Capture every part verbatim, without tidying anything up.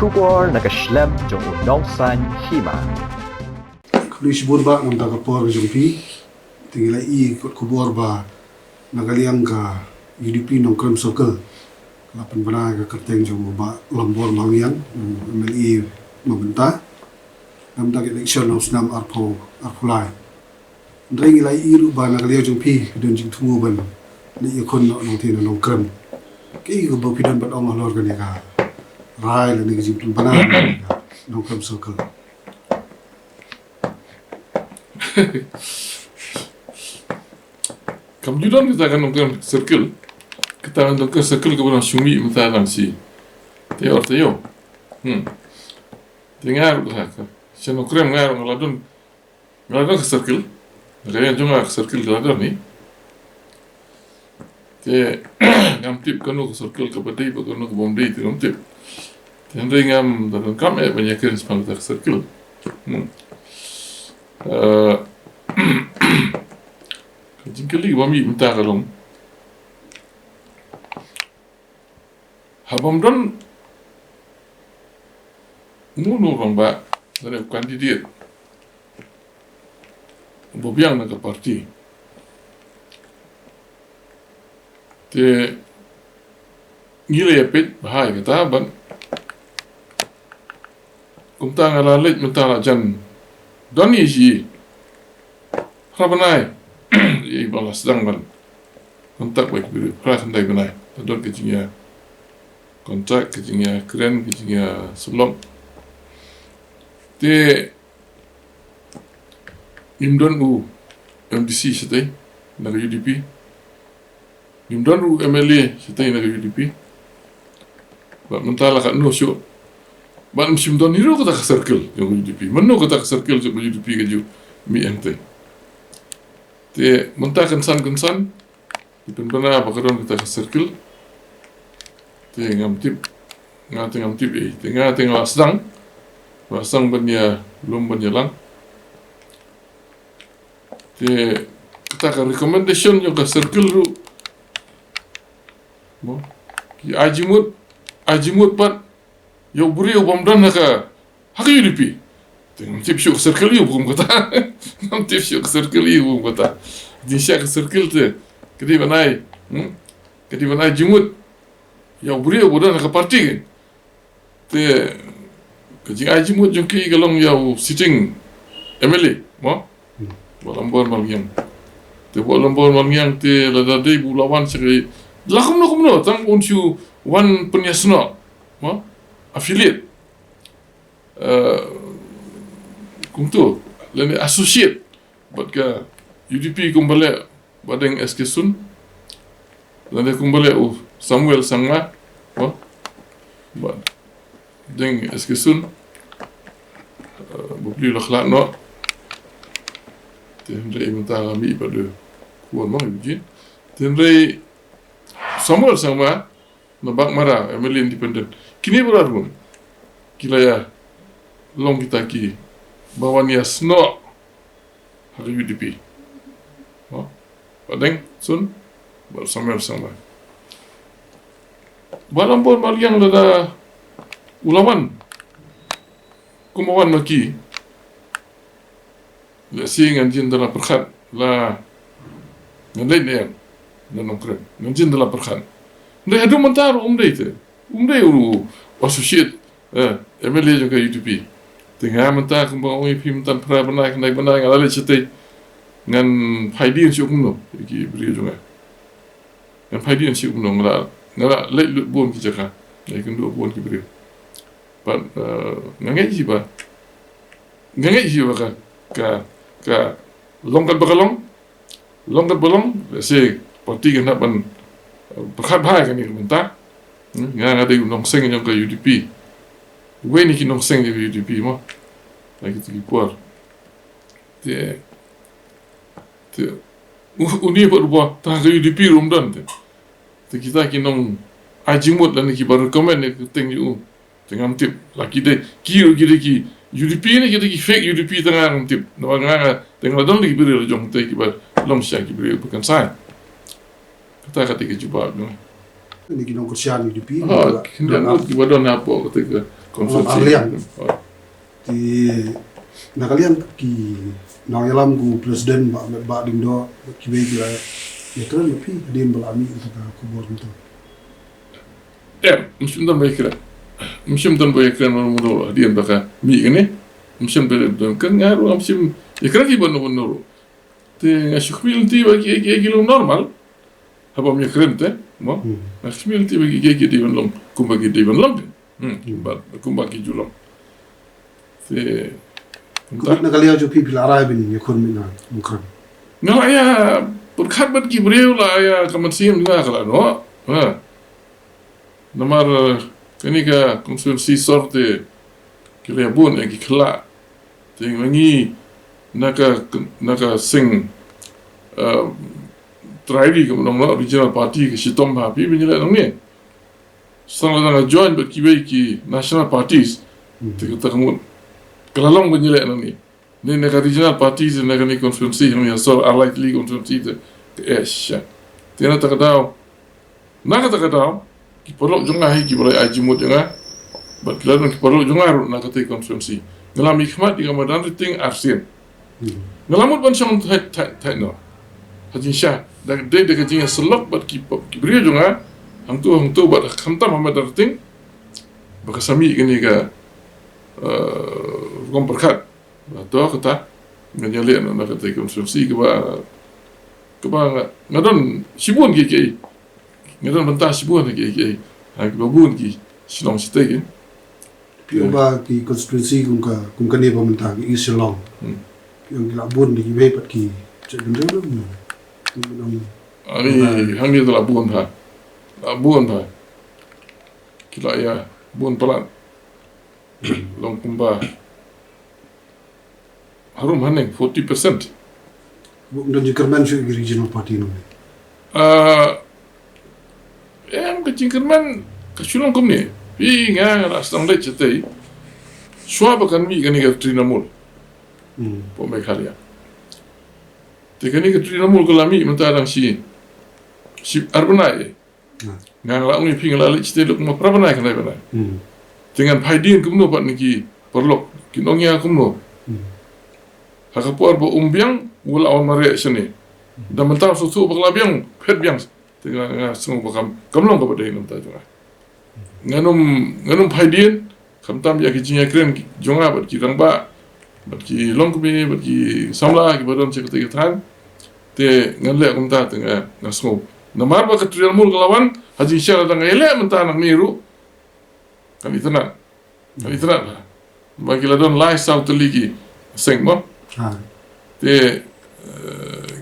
Khubor na ka shlem jong u nongsan hima. Khublei shibun bah namar ka por jong phi. Te ngi la i kot khubor ba na ka liang ka U D P Nongkrem Circle la pynbna ka kyrteng jong u Bah Lambor Malngiang, u M L A ba mynta, namar ka election na u snem arphew arphew lai. Hynrei ngi la i ruh ba na ka liang jong phi don jingthmu ban leit ïakhun noh nongtei na Nongkrem. Kaei kaba phi don ban ong halor kane ka rai lane ka jingpynbna na Nongkrem Circle? Kam ju don kita ka Nongkrem Circle. Kita Nongkrem Circle kaba nang shumi mynta nang shi. Te or te yo. Hmm. Te nga ruh ka. Sha Nongkrem nga ruh nga la don. Nga la don ka circle. Nga la don ka circle ka la don ni. Te ngam tip kano ka circle kaba dei bad kano ka bym dei te ngam tip. Te hynrei ngam da donkam eh ban ïakren shaphang ka circle. Hmm. Eh, ka jingkylli kaba mih mynta ka long, haba ym don uno uno u rangbah lane u candidate uba biang na ka party, te ngi la ïapeit bha ïa kata bad kumta nga la leit mynta la jan don ïa shi phra bnai ïa ba la sdang ban contact bad ki briew, phra khyndai bnai la don ka jingïa contact, ka jingïakren, ka jingïasyllok. Te ngim don u M D C shatei na ka U D P. Ngim don ruh u M L A shatei na ka U D P. Bad mynta la katno shuh. Bad ym shym don hi ruh kata ka circle jong ka U D P. Mano kata ka circle jong ka U D P ka ju mih hangtei? Te mynta kynsan kynsan ki pynbna ba ka don kata ka circle. Te ngam tip, nga te ngam tip eh. Te nga te nga la sdang, nga la sdang ban ïalum ban ïalang. Te kata ka recommendation jong ka circle ruh, mo, ki ai jingmut, ai jingmut pat ïa u briew bym don ha ka, ha ka U D P. Te ngam tip shuh ka circle ïa u ba kum kata. Ngam tip shuh ka circle ïa u ba kum kata. Jingshisha ka circle te ka dei ban ai, hmm, ka dei ban ai jingmut ïa u briew ba don ha ka party. Te ka jingai jingmut jong ki ka long ïa u sitting M L A, mo? Bah Lambor Malngiang. Te Bah Lambor Malngiang te lada dei ba u la wan sha ka, la kumno kumno, tang un shu wan pynïasnoh, mo, affiliate, eh, kumto, lane associate bad ka U D P kumba leh Bah Deng S K Sun, lane kumba leh u Samuel Sangma, mo, Bah Deng S K Sun, eh, bapli la khlad noh. Te hynrei mynta nga mih pat de khubor mo, ïa u jin. Te hynrei Samuel Sangma na Baghmara, M L A independent. Kine baroh ruh ki la ïa long kita kiba wan ïasnoh ha ka U D P. Mo? Bah Deng Sun, Bah Samuel Sangma. Bah Lambor Malngiang lada u la wan kumba wan ma ki, lehse ngan jin da la pyrkhat la ngan leit ne em na Nongkrem. Ngan jin da la pyrkhat. Hynrei haduh mynta ruh um dei te. Um dei u associate, eh, M L A jong ka U D P. Te nga mynta kumba ong ïa phi mynta phra bnai khyndai bnai nga la leit shatei. Ngan phai dien shuh kumno ïa ki briew jong nga. Ngan phai dien shuh kumno, nga la, nga la leit lut bun ki jaka. Nga ïakynduh bun ki briew. Bad, eh, nga ngeit hi ba, nga ngeit hi ba ka, ka, ka long katba ka long, long katba long, lehse party kan hap ban, eh, pyrkhat bha ïa kane ka bynta. Hmm, nga, nga dei u nongseng jong ka U D P. Uwei na ki nongseng jong ka U D P mo, ha kita ki por. Te, te, u, une pat uba tang ha ka U D P ruh um don te. Te kita ki nongai jingmut lane kiba recommend ïa ka kyrteng jong u, te ngam tip la ki dei, ki ruh ki dei ki U D P ne ki dei ki fake U D P, te nga ngam tip. Namar nga, nga, te nga la don la ki briew la jong te kiba long shisha ki briew ba kynsai. Kata ka dei ka jubab jong nga. Kine ki nongkyrshan U D P, ha, kiba, kine kiba don hapoh kata ka Constituency. Te na ka liang ki nongïalam kum u president Bah, Bah Diengdoh, kiwei ki la ïakren bad phi hadien ba la mih kata ka khubor mynta? Em, ym shym don ba ïakren. Ym shym don ba ïakren mynta hadien ba ka mih kane. Ym shym don, don kren, nga ruh ym shym ïakren hi ban, ban ruh. Te nga shu khmih lynti ba ki, ki, ki long normal. Haba ym ïakren te, mo? Hmm. Nga shu khmih lynti ba ki, ki, ki dei ban long kumba ki dei ban long te. Hmm. Hmm. Ba kumba ki ju long. Te kumta. Kumta na ka liang jong phi, phi la rai ban ïakhun mih na Nongkrem? Nga la ïa pyrkhat bad ki briew, la ïa ka mynsiem jong nga ka la noh. Ha. Namar, eh, kane ka constituency sor te ki la ïa bun, eh, ki khlak. Te ma ngi na ka, na ka seng, eh, trai ri ka nong, nong regional party ka shitom ha phi ban ïaleh nangne. Sa la dang join bad kiwei ki national parties. Hmm. Te kata ka mut ka la long ban ïaleh nangne. Ni na ka regional party te na kane constituency, hangne ha sor ar lai tylli constituency te, te, eh, sha. Te na kata ka daw, na kata ka daw, ki paralok jong nga hi kiba la ai jingmut ïa nga, bad ki la don ki paralok jong nga ruh na katei constituency. Nga la mihkhmat ïa ka Madanrting arsien. Hmm. Nga la mut ban shong thait, thait, thait noh. Ha jingshisha, da, dei da ka jingïasyllok bad ki, ki briew jong nga, hangto, hangto bad khamtam ha Madanrting, ba ka sa mih kane ka, eh, rukom pyrkhat. Ba to kata, ngan ïaleh noh na katei constituency kaba, kaba nga, nga don shibun kiei kiei. Nga don bynta shibun kiei kiei. Ha kiba bun ki shnong shatei ki. Phi ong ba ki constituency kum ka, kum kane ba mynta ki East Shillong. Hmm. Phi ong ki la bun da kiwei pat ki jaitbynriew ne em? Phi ong. Ani, hangne te la bun ha. La bun ha. Ki la ïa bun palat. Long kumba harum haneng, forty percent. Bok don jingkyrmen shuh ki regional party nong. Ah, em, ka jingkyrmen ka shu long kumne. Phi, nga, nga la sdang leit shatei. Shuwa ba kan mih kane ka Trinamool. Hmm. Hapoh Meghalaya. Te kane ka Trinamool ka la mih mynta dang shi, shi ar bnai. Hmm. Nga la ong ïa phi nga la leit shatei lut kumba phra bnai khyndai bnai. Hmm. Te ngan phai dien kumno pat na ki paralok, kin ong ïa kumno. Hmm. Ha ka por ba um biang, u la wan mareh shane. Da mynta u sngewthuh ba ka la biang, phet biang. Te nga, nga sngew ba kam, kam long kaba dei na bynta jong nga. Ngan ym, ngan ym phai dien, khamtam ïa ki jingïakren jong nga bad ki rangbah, bad ki longkmie, bad ki samla kiba don sha katei ka thaiñ. Te ngan leh kumta te nga, nga sngew. Namar ba ka Trinamool ka la wan, ha jingshisha lada nga ïaleh mynta nangne ruh, kan itynnad. Kan itynnad ba, ba ki la don lai saw tylli ki seng mo. Ha. Te, eh,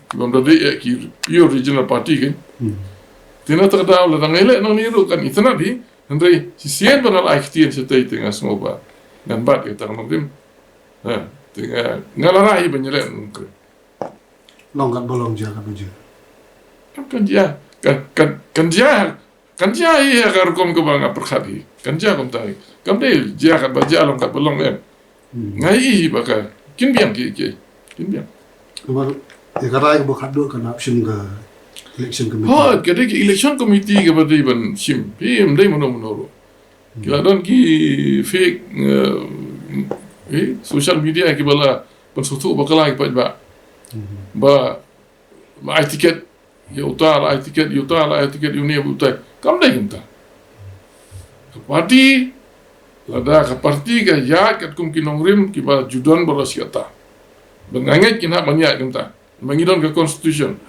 ki bym da dei, eh, ki pure regional party ki. Hmm. Te na kata ka daw lada nga ïaleh nangne ruh kan itynnad hi. Hynrei shisien ba nga la ai ktien shatei te nga sngew ba ngan bat ïa kata ka nongrim. Ha, te nga, nga la rai ban ïaleh nangne. Long katba long, jia katba jia. Kan jia, kan, kan, kan jia, kan jia hi ha ka rukom kaba nga pyrkhat hi. Kan jia kumta hi. Kam dei jia katba jia, long katba long em. Hmm. Nga ïohi ba ka kin biang ki, ki, kin biang. Namar ïa ka rai kaba khatduh kan hap shim ka election committee. Hooid, ka dei ka election committee kaba dei ban shim. Phi, ym dei mano mano ruh. Ki la don ki fake, eh, eh, social media kiba la pynsngewthuh bakla ki paidbah. Hmm. Ba, ba ai tiket ïa uta, la ai tiket ïa uta, la ai tiket ïa une, ba utai. Kam dei kumta. Ka party, lada ka party ka ïaid katkum ki nongrim kiba ju don baroh shi katta. Ba nga ngeit kin hap ban ïaid kumta. Ba ngi don ka constitution.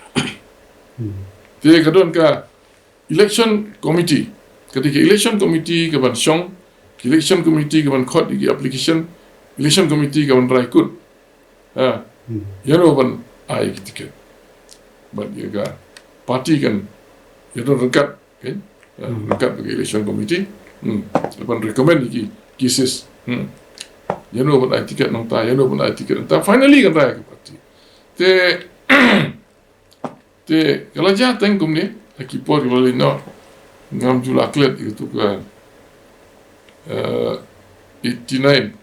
Hmm. Te ka don ka election committee. Ka dei ka election committee kaban shong, ka election committee kaban khot ïa ki application, election committee kaban rai kut. Ha. Hmm. Ïano ban ai ki tiket. Bad ïa ka party kan ïa don ryngkat, kan? Ha, hmm, ryngkat bad ka election committee. Hmm. Ban recommend ïa ki cases. Hmm. Ïano ban ai tiket nangta, ïano ban ai tiket nangta. Finally kan rai ka party. Te Te ka la jia teng kumne, ha ki por kiba la leit noh. Ngam ju la klet ïa katu ka, eh, eighty nine.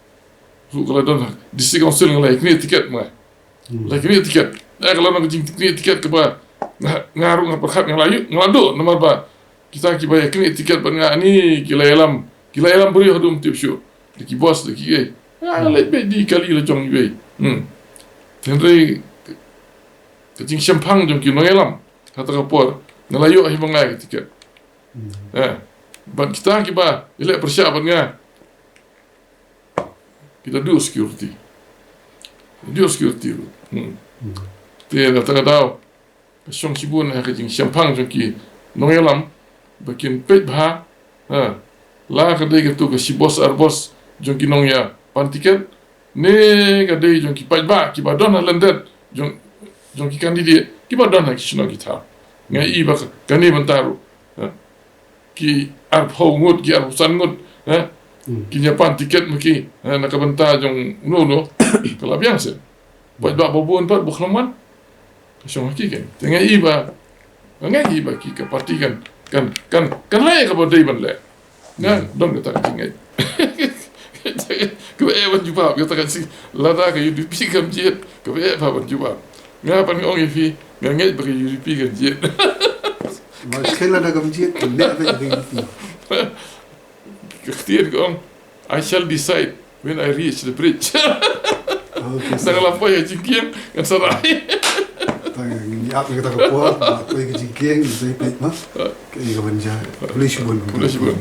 Ruh ka la don ha District Council nga la ïa knieh tiket ma. Hmm. La ïa knieh tiket. Eh, ka la don ka jingknieh tiket kaba nga, nga ruh nga pyrkhat nga la ïoh, nga la duh namar ba kita kiba ïa knieh tiket bad nga ani ki la ïalam, Ki la ïalam briew haduh ym tip shuh. Da ki boss, da ki ei. Ah, leit beit da i kali la jong iwei. Hmm. Hynrei ka jingshemphang jong ki nongïalam ha kata ka por, nga la ïoh hi ma nga ka tiket. Hmm. Eh. Bad kita kiba ïaleh pyrshah bad nga, ki la duh security. Duh security ruh. Hmm. Hmm. Te na kata ka daw, ka shong shibun ha ka jingshemphang jong ki nongïalam ba kin peit bha, ha, la ka dei katto ka shi bos ar bos jong ki nongïapan tiket, ne ka dei jong ki paidbah kiba don ha lyndet jong, jong ki candidate kiba don ha ki shnong ki thaw. Nga i ba ka, kane bynta ruh, ha, ki arphew ngut, ki arphew san ngut, ha, Hmm. ki ïapan tiket ma ki, ha, na ka bynta jong uno uno, ka la biang seh. Paidbah ba bun pat ba khlem wan ka shong ha ki kan. Te nga i ba, nga i ba ki ka party kan, kan, kan, kan leh kaba dei ban leh. Nga Hmm. don kata ka jingngeit. Kaba eh ban jubab kata ka jing, lada ka U D P kam jied, kaba eh ba ban jubab. Nga pat nga ong ïa phi, nga ngeit ba ka U D P kan jied. Ba skhem lada kam jied, kan leh ba ka U D P. Ka ktien ka ong, "I shall decide when I reach the bridge." Okay, sir. Nang la poi ha jingkieng ngan sa rai. Tang ïap ïa kata ka por, la poi ha jingkieng, ngan sa ïa peit ma. Ka ïa ka ban jia. Khublei shibun. Khublei shibun.